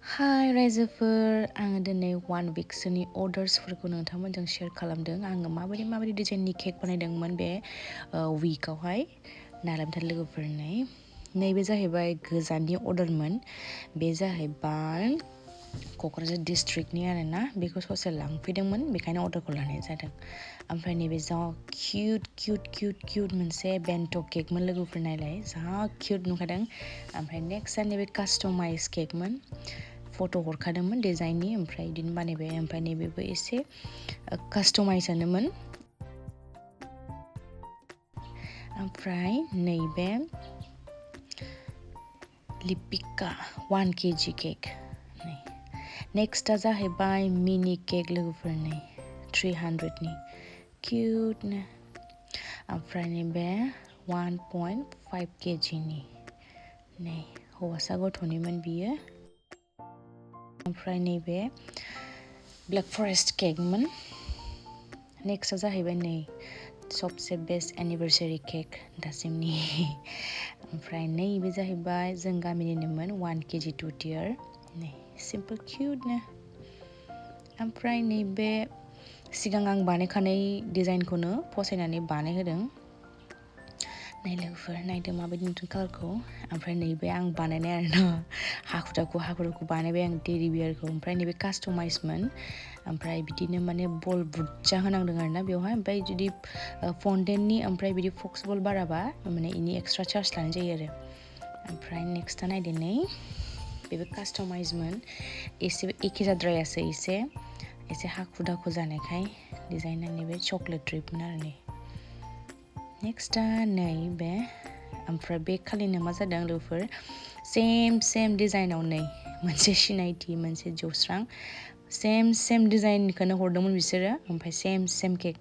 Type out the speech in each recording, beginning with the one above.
हाय रायजोफोर आङो दिनै 1 वीकसोनि अर्डार्सफोरखौ नोंथांमोनजों शेयार खालामदों आङो माबायदि डिजाइननि केक बानायदोंमोन बे वीकआवहाय नालामथार लोगोफोरनि नैबे जाहैबाय गोजाननि अर्डारमोन बे जाहैबाय क'क्राझार डिस्ट्रिक्टनि आरोना बेखौ ससे लांफैदोंमोन बेखायनो अर्डारखौ लानाय जादों ओमफ्राय नैबे जा किउट मोनसे बेन्ट' केकमोन लोगोफोर नायलाय जा किउट नुखादों ओमफ्राय नेक्स्टआ नैबे कास्टमाइज केकमोन फट' हरखादोंमोन डिजाइननि ओमफ्राय बिदिनो बानायबाय ओमफ्राय नैबेबो एसे कास्टमाइजानोमोन ओमफ्राय नैबे लिपिका 1 kg केक नेक्स्टआ जाहैबाय मिनि केक लोगोफोरनि 300नि किउटनो ओमफ्राय नैबे 1.5 kgनि नै हौवासा गथ'निमोन बियो ओमफ्राय नैबे ब्लेक फरेस्ट केकमोन नेक्स्टआ जाहैबाय नै सबसे बेस्ट एनिभार्सारि केक दासिमनि ओमफ्राय नैबे जाहैबाय जों गामिनिनोमोन 1 kg 2 tier नै सिम्पोल किउटनो ओमफ्राय नैबे सिगां आं बानायखानाय डिजाइनखौनो फसायनानै बानायहोदों नै लोगोफोर नायदो माबायदि नुदों कालारखौ ओमफ्राय नैबे आं बानायनाय आरोना हाखु दाखु बानायबाय आं टेडी बियारखौ ओमफ्राय नैबे कास्टमाइजमोन ओमफ्राय बिदिनो माने बल बुरजा होनांदों आरोना बेवहाय ओमफ्राय जुदि फन्डेन्टनि ओमफ्राय बिदि फक्स बल बाराबा माने इनि एक्सट्रा चार्ज लानाय जायो आरो ओमफ्राय नेक्स्टआ नायदो नै बेबो कास्टमाइजमोन एसे एखे जाद्रायासै एसे हाखु दाखु जानायखाय डिजाइना नैबे चक्लेट ड्रिपमोन आरो नै नेक्स्टआ नै बे ओमफ्राय बे खालिनो मा जादों लोगोफोर सेम डिजाइनाव नै मोनसे सिनायथि मोनसे जौस्रां सेम डिजाइनखौनो हरदोंमोन बिसोरो ओमफ्राय सेम केक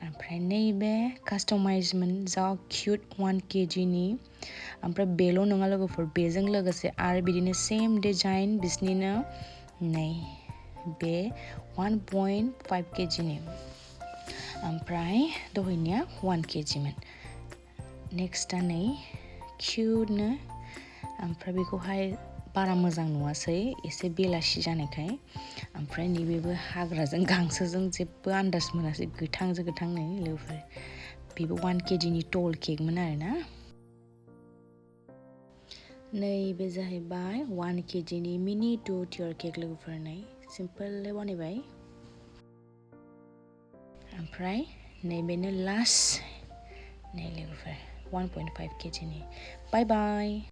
ओमफ्राय नैबे कास्टमाइजमोन जा किउट 1 kgनि ओमफ्राय बेल' नङा लोगोफोर बेजों लोगोसे आरो बिदिनो सेम डिजाइन बिसनिनो नै बे 1.5 kgनि ओमफ्राय दहायनिया 1 kgमोन नेक्स्टआ नै किउटनो ओमफ्राय बेखौहाय बारा मोजां नुवासै एसे बेलासि जानायखाय ओमफ्राय नैबेबो हाग्राजों गांसोजों जेबो आन्दाज मोनासै गोथां नै लोगोफोर बेबो 1 kgनि टल केकमोन आरोना नैबे जाहैबाय 1 kgनि मिनि 2 tier केक लोगोफोर नै सिम्पोलै बानायबाय ओमफ्राय नैबेनो लास्ट नै लोगोफोर 1.5 kgनि बाय